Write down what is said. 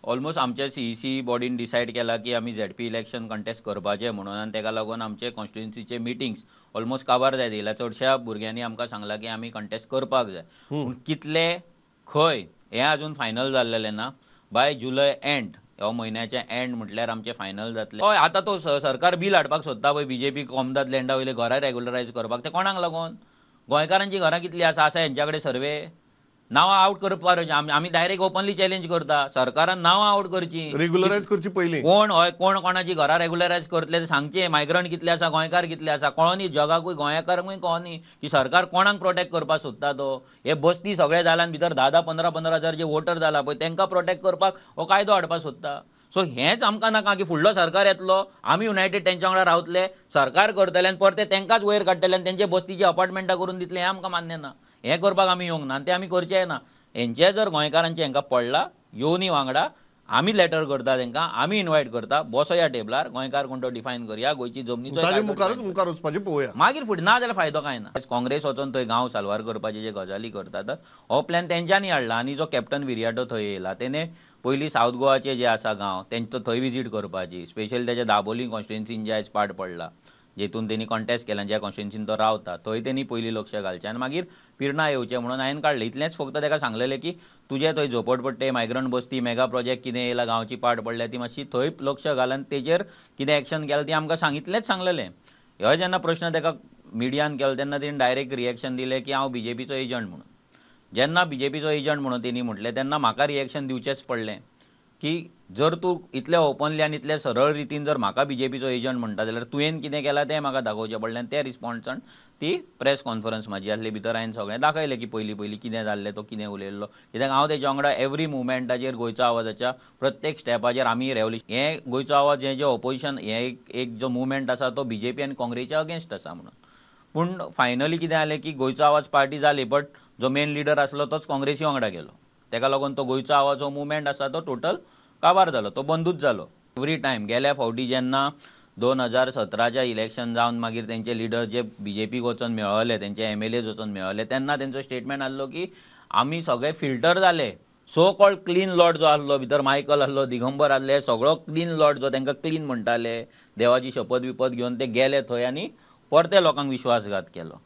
Almost आमच्या CEC बॉडीन decide केला की आमी झेडपी इलेक्शन कंटेस्ट करपाचें म्हणून आनी तेका लागून आमचे कॉन्स्टिट्युएन्सीचे मिटिंग्स ऑलमोस्ट काबार जायत येयला. चडश्या भुरग्यांनी आमकां सांगलां की आमी कंटेस्ट करपाक जाय, पूण कितले खंय हें अजून फायनल जाल्लेलें ना. बाय जुलय एंड, हो म्हयन्याचे एंड म्हटल्यार आमचें फायनल जातलें. हय, आतां तो सरकार बील हाडपाक सोदता पळय बीजेपी कोमदाद लँडा वयले घरां रेगुलरायज करपाक, तें कोणाक लागून? गोंयकारांचीं घरां कितलीं आसा आसा हेंच्या कडेन सर्वे नांवां आवट करपाक आमी डायरेक्ट ओपनली चॅलेंज करता सरकारान नांवां आवट करची, रेगुलरायज करची पयलीं. कोण हय कोण कोणाची घरां रेगुलरायज करतले ते सांगचें. मायग्रंट कितले आसा, गोंयकार कितले आसा, कळोनी जगाकूय गोंयकारांकूय कळोनी की सरकार कोणाक प्रोटेक्ट करपाक सोदता तो. हे बस्ती सगळे जाल्यान भितर 10-10, 15-15 हजार जे वोटर जाला पळय तांकां प्रोटेक्ट करपाक हो कायदो हाडपाक सोदता. सो हेंच आमकां नाका की फुडलो सरकार येतलो आमी युनायटेड तेंच्या वांगडा रावतले, सरकार करतले आनी परते तेंकांच वयर काडटले आनी तेंचे बस्तीची अपार्टमेंटां करून दितले, हें आमकां मान्य ना. हें करपाक आमी येवंक ना आनी तें आमी करचें ना. हेंचें जर गोंयकारांचें हेंकां पडलां येवनी वांगडा आमी लेटर करता तेंकां, आमी इनवायट करता, बसो ह्या टेबलार, गोंयकार कोण तो डिफायन करया, गोंयची जमनीचो मुखार वचपाचें पळोवया, मागीर फुडें ना जाल्यार फायदो कांय ना. काँग्रेस वचोन थंय गांव साल्वार करपाचे जे गजाली करतात हो प्लॅन तेंच्यांनी हाडला. आनी जो कॅप्टन विरियाटो थंय येयला तेणे पयलीं सावथ गोवाचे जे आसा गांव तेंचो थंय विजीट करपाची, स्पेशली तेच्या दाबोली कॉन्स्टिट्युएन्सीन जे आयज पाड पडला जेतून तेणी कॉन्टेस्ट केला, ज्या कॉन्स्टिट्युएन्सीन तो रावता थंय तेणी पयलीं लक्ष घालचें आनी मागीर पिर्णा येवचें म्हणून हांवें काडलें. इतलेंच फक्त तेका सांगलेलें की तुजें थंय झोपडपट्टे मायग्रंट बस्ती मेगा प्रोजेक्ट कितें येयला गांवची पाड पडल्या ती मातशी थंय लक्ष घाल आनी तेजेर कितें एक्शन केलां ती आमकां सांग, इतलेंच सांगलेलें. हो जेन्ना प्रश्न तेका मिडियान केलो तेन्ना तेणी डायरेक्ट रिएक्शन दिलें की हांव बीजेपीचो एजंट म्हणून. जेन्ना बीजेपीचो एजंट म्हणून तेणी म्हटलें तेन्ना म्हाका रिएक्शन दिवचेंच पडलें की जर तूं इतले ओपनली आनी इतले सरळ रितीन जर म्हाका बीजेपीचो एजंट म्हणटा जाल्यार तुवें कितें केलां तें म्हाका दाखोवचें पडलें. आनी त्या रिस्पॉन्सान ती प्रेस कॉन्फरन्स म्हाजी आसली, भितर हांवें सगळें दाखयलें की पयलीं पयलीं कितें जाल्लें, तो कितें उलयल्लो, कित्याक हांव तेच्या वांगडा एवरी मुवमेंटाचेर गोंयचो आवाजाच्या प्रत्येक स्टेपाचेर आमी रेवल्युशन हें गोंयचो आवाज हें जें ओपोजिशन हें एक जो मुवमेंट आसा तो बीजेपी आनी काँग्रेसीच्या अगेन्स्ट आसा म्हणून. पूण फायनली कितें जालें की गोंयचो आवाज पार्टी जाली बट जो मेन लिडर आसलो तोच काँग्रेसी वांगडा गेलो, तेका लागून तो गोंयचो आवाज हो मुवमेंट आसा तो टोटल काबार जालो, तो बंदूच जालो. एवरी टायम गेल्या फावटी जेन्ना 2017च्या इलेक्शन जावन मागीर तेंचे लिडर जे बीजेपीक वचोन मेळ्ळले, तेंचे एमएलएज वचोन मेळ्ळले तेन्ना तेंचो स्टेटमेंट आसलो की आमी सगळे फिल्टर जाले, सो कॉल्ड क्लीन लॉट जो आसलो भितर मायकल आसलो, दिगंबर आसले, सगळो क्लीन लॉट जो तांकां क्लीन म्हणटाले, देवाची शपथ बिपत घेवन ते गेले थंय आनी परते लोकांक विश्वासघात केलो.